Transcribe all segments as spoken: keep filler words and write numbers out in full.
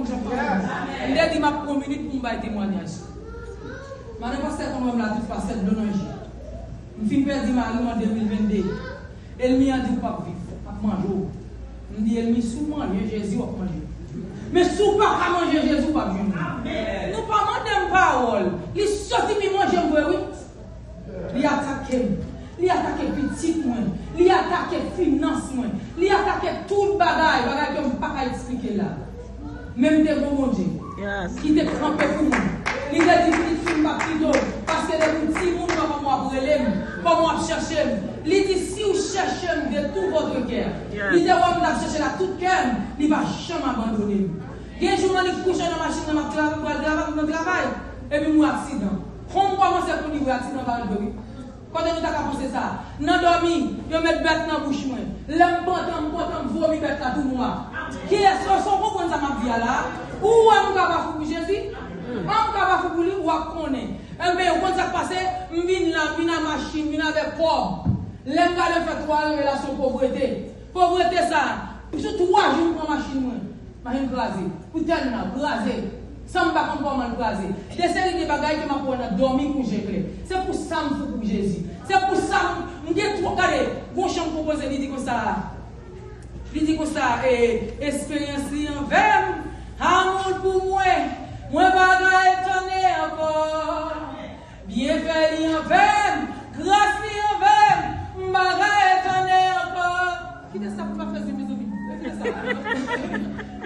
M te di m ap pran minit pou m bay temwayaj. Madan pastè konn wè m la tout pastè dlo nan je. M fin pèdi mari m an de mil venn de. Ènmi an di w p ap viv, ap manje w. M di ènmi, si w manje Jezi, w ap manje. Men si w pa ka manje Jezi, w p ap jwenn li. Nou pa mande m pawòl. Li soti pi manje m vre wi. Li atake m. Li atake pitit mwen. Li atake finans mwen. Li atake tout bagay, bagay ke m pa ka eksplike la. Men m te gon Bondye ki te kanpe pou mwen. Li te di pitit fi m p ap kite w, paske depi w timoun, wè kòman w ap rele m, kòman w ap chèche m. Li di si w chèche m de tout vòtre kè. Li te wè m t ap chèche l ak tout kè m, li pa janm abandone m. Gen jou mwen li kouche nan machin nan, m ap travay, m pral travay, m nan travay. Epi m wè aksidan. Kòm m kòmanse konnen vre aksidan pa rive wi. Kote nou ta ka panse sa? Nan dòmi, yo met bèt nan bouch mwen. Lè m pantan, m kontan, m vomi bèt la tou nwa. Kiyès, èske w konprann sa m ap di a la? Ou wè m ka bafou pou Jezi? An m ka bafou pou li, w ap konnen. Enben, ou konn sa k pase? M vin la, m vin a machin, m vin avèk kòb. Lè m gade m fè twa revelasyon povrete. Povrete sa, sou twa jou m pran machin mwen. Machin kraze. Pou tèl nan, kraze. San m pa konn kòman l kraze. De seri de bagay ke m ap wè nan dòmi kou je klè. Se pou sa m fou pou Jezi. Se pou sa m, m gen twòp, gade, gon chan m konpoze, li di konsa, li di konsa, e, esperyans li anvè m, amour pou mwen, mwen pa ka etone ankò. Byenfè li anvè m, gras li anvè m, m pa ka etone ankò. Kite sa pou m ap fè zen, mezanmi. Kite sa.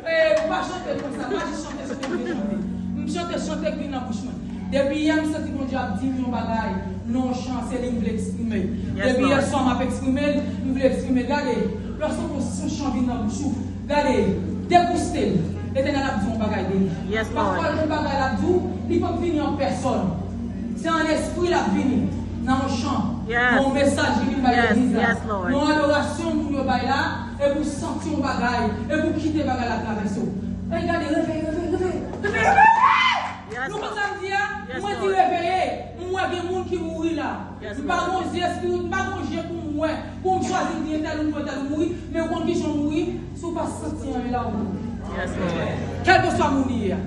E, m pa chante konsa, m pa jis chante, chante, chante. M chante, chante k vin nan bouch mwen. Depi yè, m santi Bondye ap di m yon bagay nan yon chan, se li m vle eksprime. Depi yè swa, m ap eksprime l, m vle eksprime l. Gade, lòske yon, yon chan vin nan bouch ou, gade, degouste l. Letènèl ap di yon bagay de li. Pafwa, gen bagay l ap di w, li p ap vini an pèsòn. Se an espri l ap vini, nan yon chan, nan yon mesaj li vin bay legliz la, nan yon adorasyon moun yo bay la, epi w santi yon bagay, epi w kite bagay la travèse w. Ey, gade, reveye, reveye, reveye, reveye, reveye! Nou konn sa m di a? Mwen di reveye, m wè gen moun ki mouri la. M pa gon zye espiri, m pa gon je pou m wè, pou m chwazi m di entèl ou entèl ou mouri, men ou konn kijan w mouri, si w pa santi anyen la ou mouri. Kèlkeswa moun li ye a.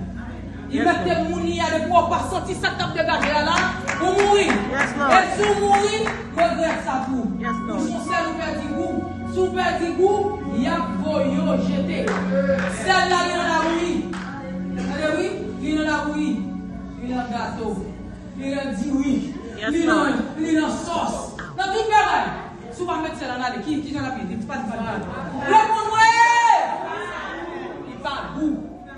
Li mèt te moun li a, depi w pa santi sa k ap degaje a la, ou mouri. E si w mouri, regrèt sa tou. Ou se yon sèl ou pèdi gou. Si w pèdi gou, y ap voye w jete. Sèl la li nan labouyi. Tande wi, li nan labouyi. Li nan gato. Li nan diri. Li nan